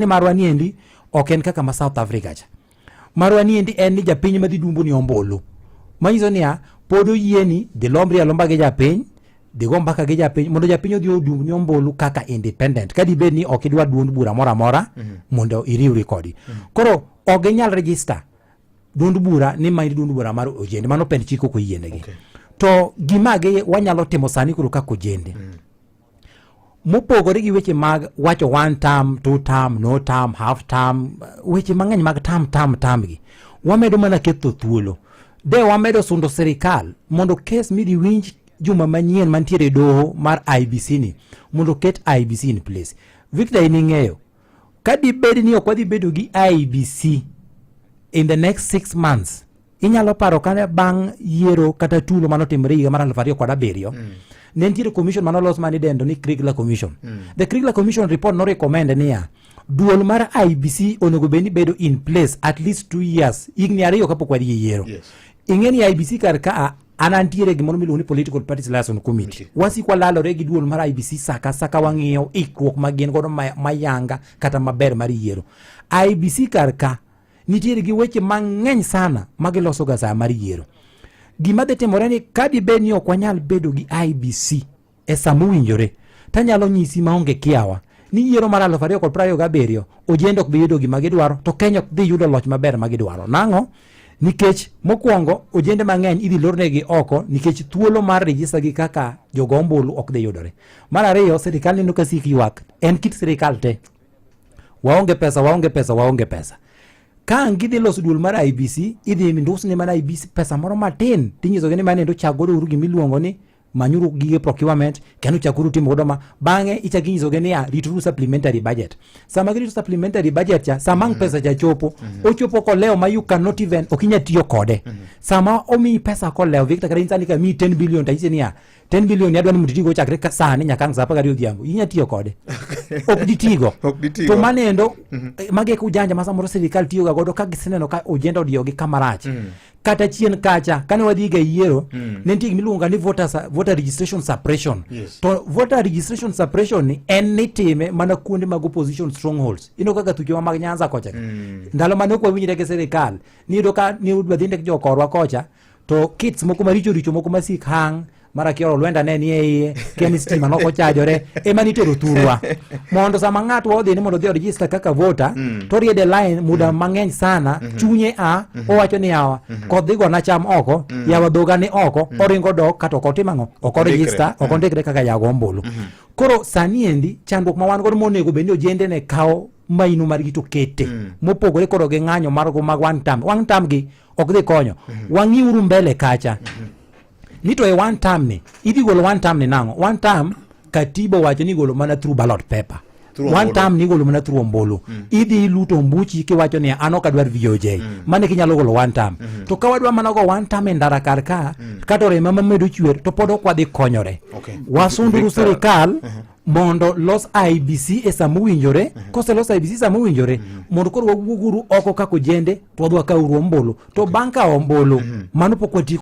Ni marwa niendi ok en kaka ma South Africa cha. Marwa niendi en ni japiny madhi dumbo ni ombulu. Manyiso niya, pod oyieni dhi lombri alomba gi japiny, dhi go mbaka gi japiny mondo japiny odhi odumb ni ombulu kaka independent. Ka dibed ni ok idwa duond bura moro amora mondo iriwri kodi. Koro ok ginyal register duond bura ni ma duond bura mar ojende mano pend chik ok oyienegi. To gima gi wanyalo timo sani koro kaka ojende. Mopogore gi weche mag wacho one term, two term, no term, half term, weche mang'eny mag term, term, term gi, wamedo mana ketho thuolo. De wamedo sundo sirikal mondo kes midhi winj juma manyien mantiere e doho mar IEBC ni mondo ket IEBC in place. Victor, in ing'eyo ka dibed ni ok wadhi bedo gi IEBC in the next 6 months, inyalo paro kane bang' yiero kata tulo manotimore higa mar 2007, ne nitiere commission manolos manidendo ni Kriegler Commission. The Kriegler Commission report no recommend niya duol mar IEBC onego bed ni bedo in place at least 2 years, higni 2 kapok wadhi e yiero. Ing'e ni IEBC kar ka an antiere gimoro miluongo ni Political Parties Liaison Committee, wasiko walalore gi duol mar IEBC saka saka wang'iyo ikruok ma gin godo mayanga kata maber mar yiero. IEBC kar ka nitiere gi weche mang'eny sana ma giloso ga sa mar yiero. Gima dhi timore ni ka dibed ni ok wanyal bedo gi IEBC e sa mowinjore, tanyalo nyisi maonge kiawa ni yiero mar 2027 ojende ok bi yudo gima gidwaro to Kenya ok dhi yudo loch maber ma gidwaro. Nang'o? Nikech mokwongo ojende mang'eny idhi lornegi oko nikech thuolo mar register gi kaka jogo ombulu ok dhi yudore. Mar ariyo, sirikal neno ka sik ywak en kit sirikal te, waonge pesa, waonge pesa, waonge pesa. Ka ang' gidhi loso duol mar IEBC, idhi ndusne mana IEBC pesa moro matin tinyisogi ni mano endo chak godo uru gimiluongo ni manyuru gige procurement kendo chakuru timo godo ma bang'e ichak inyisogi niya rituru supplementary budget. Sama girito supplementary budget cha, sama ang' pesa cha chopo, ochopo kolewo ma you cannot even, ok inyal tiyo kode. Sama omiyi pesa kolewo, Victor, kata in sani ka miyi 10 billion tanyisi niya 10 billion adwa ni mondo itigo chakre ka sani nyaka ang' sa 12 odhiambo, inya tiyo kode? Ok ditigo. Ok ditigo. To mano endo magi e ujanja ma samoro sirikal tiyoga godo ka giseneno ka ojenda odiyogi kama rach. Kata chien kacha kane wadhi ga yiero, ne nitie gimiluongo ga ni voter registration suppression. To voter registration suppression ni en nitime mana kuonde mag opposition strongholds. Ino kaka thuchewa mag Nyanza kocha ka. Ndalo mane ok wawinjre gi sirikal, niyudo ka ni udwa dhi ndik jokorwa kocha to kits moko maricho richo moko masik hang mara kioro lwenda ne nie iye kia ni stima nok ochajore ema nitero thurwa mondo sama ng'atwa odhi ni mondo odhi oregister kaka voter to oriede line muda mang'eny sana, chunye a owacho ni yawa koth dhi gona cham oko, yawa dhoga ni oko, oringo dok kata ok otim ang'o, ok oregister, ok ondikre kaka jago ombulu. Koro sani endi chandruok ma wan godo monego bed ni ojende ne kawo maino margi to kete mopogore koro gi ng'anyo margo mag one term, one term gi ok dhi konyo. Wang'iuru mbele kacha ni to e one term ni idhi golo one term ni nang'o? One term katiba owacho ni igolo mana through ballot paper. Through One ombulu. term ni igolo mana through ombulu. Idhi iluto ombuchi kiwacho ni an ok adwar VOJ, mano kinyalo golo one term. To ka wadwa mana go one term e ndara kar ka kata orema mamedo chwer to pod ok wadhi konyore. Wasunduru sirikal mondo los IEBC e sama owinjore. Koselos IEBC sama owinjore mondo koro wawuoguru oko kaka ojende to wadhi wakauru ombulu, to bang' kawo ombulu mano pok watieko.